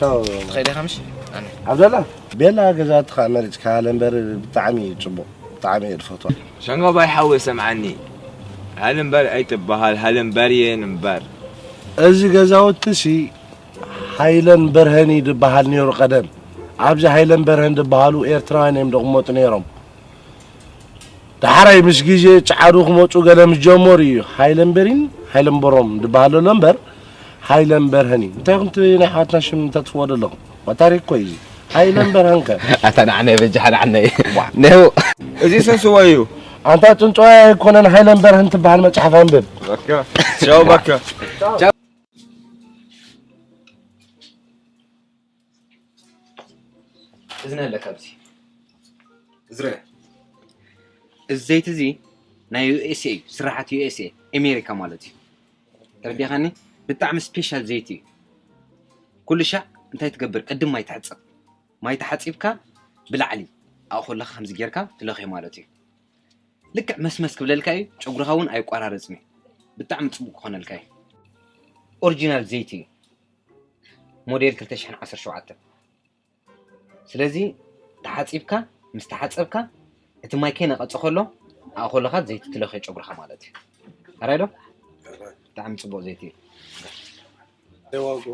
ትኸይድ ኢኻ ምሽ? ኣነ። ዓብደላ፣ ቤላ ገዛትኻ መሪጽካ ሃለ እምበር ብጣዕሚ እዩ ጽቡቕ። ብጣዕሚ እየ ዝፈትዋ። ሸንጎባይ ሓወይ ሰምዓኒ። ሃለ እምበር ኣይትበሃል፣ ሃለ እምበር እየን እምበር። እዚ ገዛውቲ ሲ ሃይለን በርሀን እዩ ዝበሃል ነይሩ ቀደም። ኣብዚ ሃይለን በርሀን ዝበሃሉ ኤርትራውያን እዮም ዝቕመጡ ነይሮም። ዳሕራይ ምስ ግዜ ጸዓዱ ክመጹ ገለ ምስ ጀመሩ እዩ ሃይለን በሪን ሃይለን በሮም ዝበሃል ዘሎ እምበር ሃይለን በርሀን እዩ። እንታይ ይኹን እቲ ናይ ኣሕዋትና ሽም እንተትፍዎ ዘለኹም? ዋ ታሪኽ እኮ እዩ እዚ። ሃይለን በርሀን ከ? ኣታ ንዓናይ በጃኻ ንዓናይ። ዋ። ነው። እዚ ሰስዋ እዩ። ኣንታ ጽንጽዋይ ኣይኮነን ሃይለን በርሀን ትበሃል መጽሓፍ ኣንብብ። በቃ። ቻው በቃ። እዝነ ኣለካ ኣብዚ። እዝረ። እዚ ዘይቲ እዚ ናይ ዩ ኤስ ኤ እዩ፣ ስራሓት ዩ ኤስ ኤ፣ ኣሜሪካ ማለት እዩ። ተረዲኻኒ? ብጣዕሚ ስፔሻል ዘይቲ እዩ። ኩሉ ሻዕ እንታይ ትገብር? ቅድም ማይ ትሕጸብ። ማይ ተሓጺብካ ብላዕሊ ኣእኹልኻ ከምዚ ጌርካ ትለኽዮ ማለት እዩ። ልክዕ መስመስ ክብለልካ እዩ፣ ጨጉርኻ እውን ኣይቋራረጽን እዩ። ብጣዕሚ ጽቡቕ ክኾነልካ እዩ። ኦሪጂናል ዘይቲ እዩ። ሞዴል ክልተ ሽሕን ዓሰርተ ሸውዓተን። ስለዚ ተሓጺብካ፣ ምስ ተሓጸብካ፣ እቲ ማይ ከይነቐጸ ከሎ፣ ኣእኹልኻ ዘይቲ ትለኽዮ ጨጉርኻ ማለት እዩ። ኣራይ ዶ? ብጣዕሚ ጽቡቕ ዘይቲ እዩ። እንታይ ዋግኡ?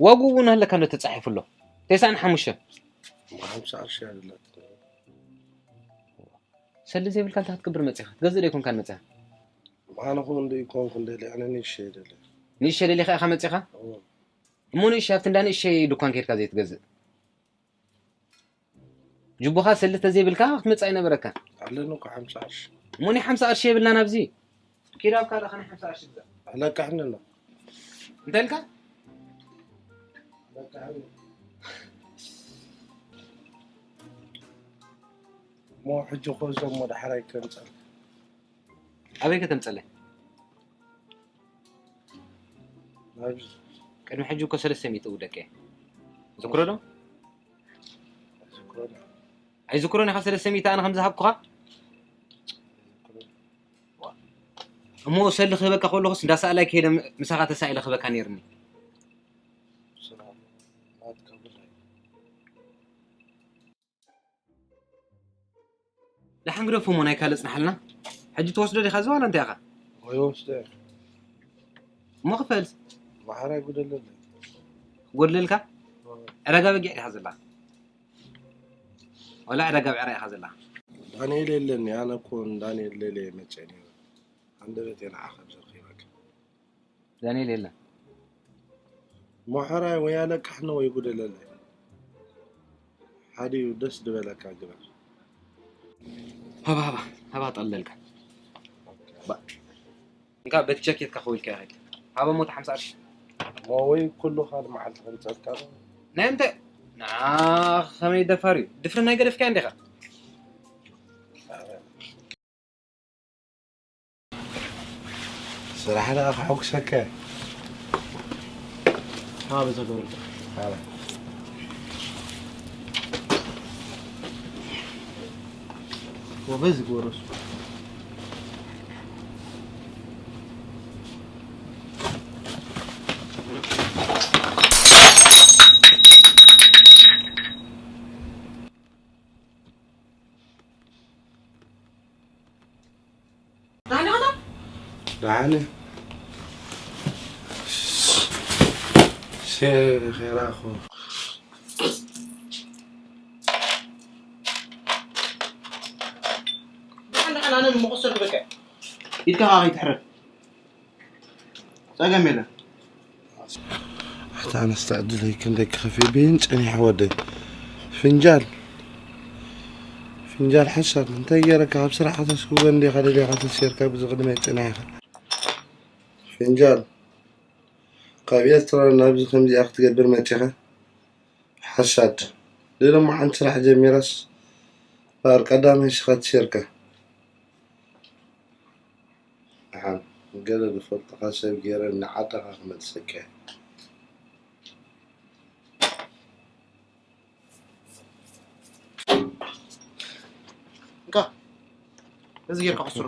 ዋግኡ እውን ኣለካ እንዶ ተጻሒፉ ኣሎ። ተስዓን ሓሙሽተን። ሓምሳ ቅርሺ እያ ዘላትኒ። ሰልዲ ዘይብልካ እንታይ ክትገብር መጺኻ? ትገዝእ ዶ ኣይኮንካን መጺኻ? ኣነ ኹን እንዶ ይኮንኩ እንደሊ፣ ኣነ ንእሽተይ ደለ። ንእሽተይ ደሊኻ ኢኻ መጺኻ? እዎ። እሞ ንእሽተይ ኣብቲ እንዳ ንእሽተይ ድኳን ከይድካ ዘይትገዝእ? ጅቡኻ ሰልዲ ተዘይብልካ ክትመጽእ ኣይነበረካን። ኣለኒ እኮ ሓምሳ ቅርሺ። እሞ ናይ ሓምሳ ቅርሺ የብልናን ኣብዚ። ኪድ ኣብ ካልእ ኸነ ሓምሳ ቅርሺ ግዛእ። ኣለቃሕኒ ኣሎ። እንታይ ኢልካ? ኣለቃሕኒ። እሞ ሕጂ እኮ እዞም ወደ ሓራይ ከምጻልካ። ኣበይ ከተምጸለይ? ናብዚ። ቅድሚ ሕጂ እኮ ሰለስተ ሚእቲ እውደቀ። ዝክሮ ዶ? ዝክሮ ዶ? ኣይዝክሮን ኢኻ ሰለስተ ሚእቲ ኣነ ከም ዝሃብኩኻ? ዝክሮ ዶ? እሞ ሰሊ ክህበካ ከለኹስ እንዳሰኣላይ ከይደ ምሳኻ ተሳኢለ ክህበካ ነይርኒ። ሰላም። ናትካ ጉዳይ። ደሓን ግደፎ እሞ ናይ ካልእ ጽናሓልና። ሕጂ ትወስዶ ዲኻ እዚ ዋላ እንታይ ኢኻ? ወይ ወስደ። እሞ ክፈልስ? ማሕራይ ጉደለለይ። ክጎድለልካ? እዎ። ዕዳጋ በጊዕ ዲኻ ዘላ? ዋላ ዕዳጋ ብዕራይ ኢኻ ዘላ? ዳንኤል የለኒ፣ ኣነ እኮ ንዳንኤል ደልየ መጸ ነይረ። ኣንደበተይ ንዓኻ ዘርኺበካ። ዳንኤል የለን። ሞሐራይ ወይ ኣለቃሕኒ ወይ ጉደለለይ። ሓዲኡ ደስ ዝበለካ ግበር። ሃባ፣ ሃባ፣ ሃባ ጠለልካ። ባ-፣ እንካ በቲ ጃኬትካ ከዊልካ ይኸይድ። ሃባ ሞት ሓምሳ ቅርሺ። ሞ ወይ ኩሉ ካልእ መዓልቲ ከምጸልካ ዶ? ናይ እንታይ? ንዓ ከመይ ደፋር እዩ? ድፍር ናይ ገደፍካ እንዲኻ? ስራሕ ደኣ ከሐጉሰካ። ሃባ በዛ ገብረ። ሃባ። ወበዝ ጎረሱ። ደሓን ኢኻ? ደሓን እየ። ሴ-፣ ኼራ እኮ። ደሓን፣ ደሓን፣ ኣነ ንመኸሰር ክበቅዕ። ኢድካ ከይትሕረድ። ጸገም የለን። ኣታ ኣነስ ዕድለይ ክንደይ ክኸፍእ ብይን ጸኒሐ ወደይ። ፍንጃል፣ ፍንጃል ሓሳብ እንታይ ገይረካ? ካብ ስራሕ ከተስግጎ እንዲኻ ደሊኻ ተሲርካ ብዚ ቅድመይ ጸኒሕካ። ፍንጃል፣ ካብ ኤርትራ ናብዚ ከምዚኣ ክትገብር መጺኻ? ሓሳድ። ሎማዓንቲ ስራሕ ጀሚራስ፣ ባር ቀዳማይ ስኻ ተሲርካ። ደሓን ገለ ዝፈልጠኻ ሰብ ገይረ ንዓድኻ ክመልሰካ እየ። እንካ፣ እዚ ጌርካ ሕስሮ።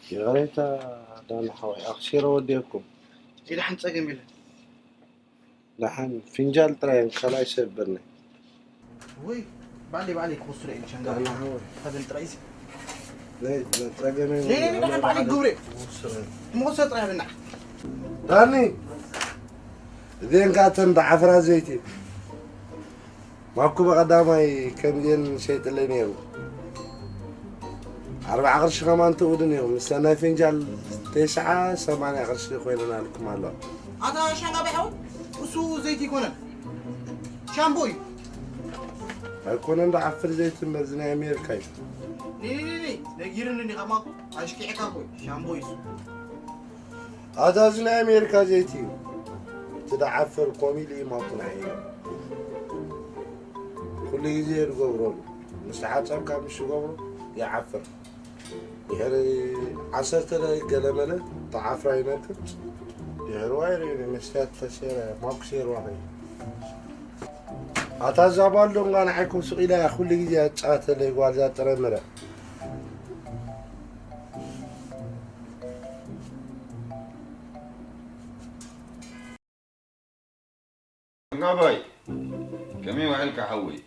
ይቕሬታ፣ ዳና ሓወይ ኣኽሲረ ወዲአኩም። ኢዳ ሓንቲ ጸገም የለን። ደሓን ፍንጃል ጥራይ እዮም፣ ካልኣይ ሰብ በልና። ወይ ባዕለይ ባዕለይ ክወስዶ እየ ሸንጋል። ዳና ሓወይ። ተበል ጥራይ እዚ። ነይ፣ ነይ፣ ጸገም የለን። ነይ፣ ነይ፣ ነይ፣ ደሓን ባዕለይ ግብሬ። ክወስዶ እየ። ትመወሰ ጥራይ ብና። ዳኒ፣ እዚአን ከኣ እተን ደዓፍራ ዘይቲ። ማኩ ብቐዳማይ ከምዚአን ሸይጥለይ ነይሩ። ኣርብዓ ቅርሺ ከማን ትእውዱ ነይሩ። ምስ ናይ ፍንጃል ተስዓ ሰማንያ ቅርሺ ኮይነናልኩም ኣለዋ። ኣታ ሻንጋባይ ሓወይ፣ እሱ ዘይቲ ኣይኮነን፣ ሻምቦ እዩ። ኣይኮነን፣ ደዓፍር ዘይቲ እምበር፣ እዚ ናይ ኣሜሪካ እዩ። ኒ፣ ኒ፣ ኒ፣ ኒ፣ ነጊርኒ ኒ፣ ከማን ኣሽኪዕካ እኮ እዩ፣ ሻምቦ እዩ እሱ። ኣታ እዚ ናይ ኣሜሪካ ዘይቲ እዩ። እቲ ደዓፍር ኮሚሉ እዩ ማኩ ንዓይ እዩ። ኩሉ ግዜ ዝገብረሉ። ምስ ተሓጸብካ ምስ ዝገብሮ ይዓፍር። ድሕሪ ዓሰርተ ደቂቕ ገለ መለ ተዓፍራ ይነቅጽ። ድሕሪ ዋይረ እዩ መስትያት ተሰይረ ማኩ ሰይርዋ ከይዱ። ኣታ እዛ ጓል ዶ ንዓይ ከም ሱቕ ኢላ እያ ኩሉ ግዜ ኣጻተለይ ጓል እዛ ጥረ ምረ። ጋባይ፣ ከመይ ውዒልካ ሓወይ?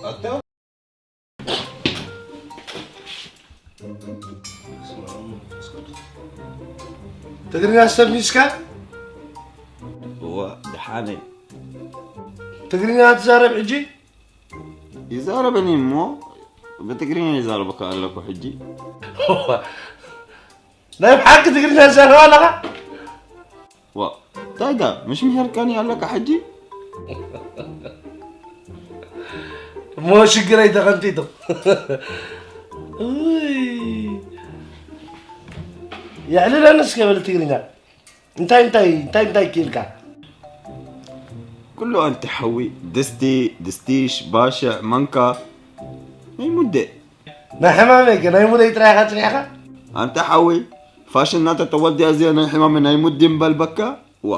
ኣታ ትግርኛ ሰሚስካ? እዋ፣ ደሓነይ። ትግርኛ ትዛረብ ሕጂ? ይዛረበኒ እሞ ብትግርኛ ይዛረበካ ኣለኩ ሕጂ። ናይ ብሓቂ ትግርኛ ትዛረብ ኣለኻ? ዋ፣ እንታይ ዳ፣ ምሽ ምሄርካኒ ኣለካ ሕጂ? እሞ ሽግረይ ተኸንቲቱ። እይ፣ የዕልለኒ እስከ በል ትግርኛ። እንታይ፣ እንታይ፣ እንታይ፣ እንታይ ክኢልካ? ኩሉ ኣንቲ ሓዊ፣ ድስቲ፣ ድስቲሽ፣ ባሽዕ፣ መንካ፣ ናይ ሙዴ። ናይ ሕማመይ ከ፣ ናይ ሙደይ ጥራይ ኢኻ ጽኒሕካ? ኣንታ ሓወይ፣ ፋሽን ናታ ተወዲኣ እዚኣ ናይ ሕማመይ ናይ ሙዲ እምበል በካ። ዋ።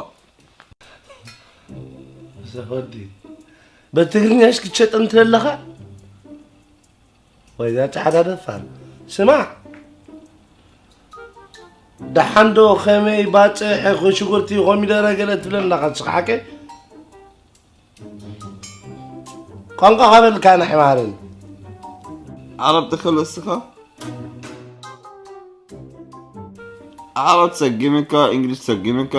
እዛ ወዲ፣ በትግርኛሽ ክትሸጠን ትደለኻ? ወይ እዛ ጻዕዳ ደፋር። ስማዕ፣ ደሓን ዶ ከመይ ባጽዕ፣ ሽጉርቲ፣ ኮሚደረ ገለ ትብለና፣ ንስኻ ሓቀይ? ቋንቋ ካበልካ ንሕማርን። ዓረብ ትኽእል እስኻ? ዓረብ ትሰግመካ፣ እንግሊዝ ትሰግመካ፣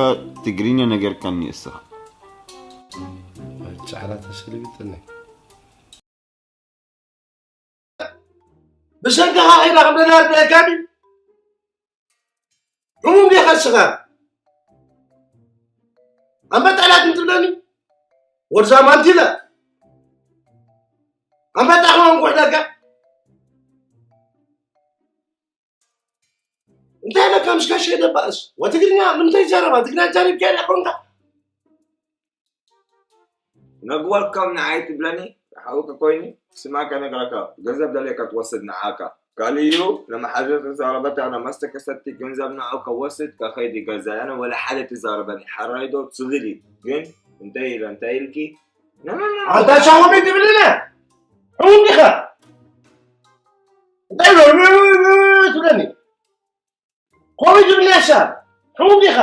ትግርኛ ነገርካኒ እስኻ። ጻዕዳ ተሰልቢጥኒ። ብሰንክኻ ኸይዳ ከም ደላር ደካሚ። ሕሙም ዲኻ እስኻ? ኣንበጣ ላትን ትብለኒ? ወርዛ ማንቲለ። ኣንበጣ ሕማም ኩሕደካ። እንታይ ኢለካ ምስ ጋሻ ይደባእስ? ወትግርኛ ንምንታይ ይዛረባ? ትግርኛ ዛሪብ ገለ ኮንካ? ነግወልከም ንዓይ ትብለኒ፣ ሓውኪ ኮይኑ ስማ ከነግረካ፣ ገንዘብ ደልየካ ትወስድ ንዓካ። ካልእ እዩ፣ ንመሓዙ ተዛረበታ፣ ንመስተ ከሰቲ ገንዘብ ንዑ ከወስድ ከኸይድ ይገዛእ። ኣነ ወላ ሓደ ትዛረበኒ፣ ሓራይ ዶ ትብል እዩ። ግን እንታይ ኢለ፣ እንታይ ኢልኪ? ነ፣ ነ፣ ነ፣ ነ። ኣንታ ሻሆሚ ትብልኒ? ሕሙም ዲኻ? እንታይ ኢሎ? ትብለኒ? ኮሚዲ ብልያሻ፣ ሕሙም ዲኻ?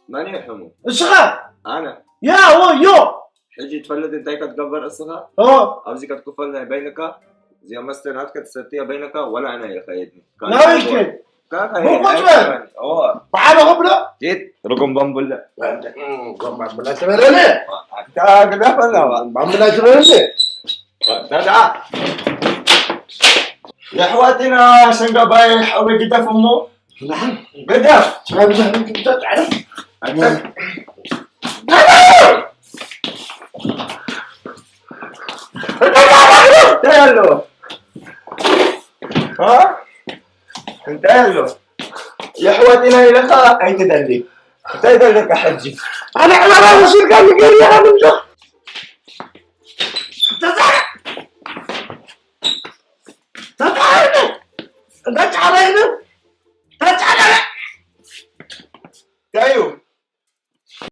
መን እዩ ሕሙም? እስኻ? ኣነ። ያ፣ ዎ፣ ዮ። ሕጂ ትፈልጥ እንታይ ከትገበር እስኻ? ኦ። ኣብዚ ከትክፈል ናይ በይንካ፣ እዚኣ መስተ ናትካ ትሰትያ በይንካ፣ ወላ ኣነ ይኸይድኒ። ናበይ ከ? ካካ ቡን ቁጭ በል። ኣይገባኒ። ኦ። ብሓደ ክብሎ? ጌት፣ ርጉም ባምቡላ። ርጉም ባምቡላ ትበለኒ? ኣታ ግደፈና፣ ዋ። ባምቡላ ትበለኒ? ተድዓ። የሕዋትና ሰንጋባይ ሓወይ ግደፍ እሞ። ግደፍ። እንታይ ኣሎ? እ? እንታይ ኣሎ? የሕዋትና ኢለኻ ኣይትደሊ። እንታይ ደለካ ሕጂ? ኣነ ዕላማ ወሲድካ ንገር ኢኻ ምንዶ? ተዛረብ። ተዛረብ። እንዳ ጫላ ይብል። ተዛረብ። እንታይ እዩ?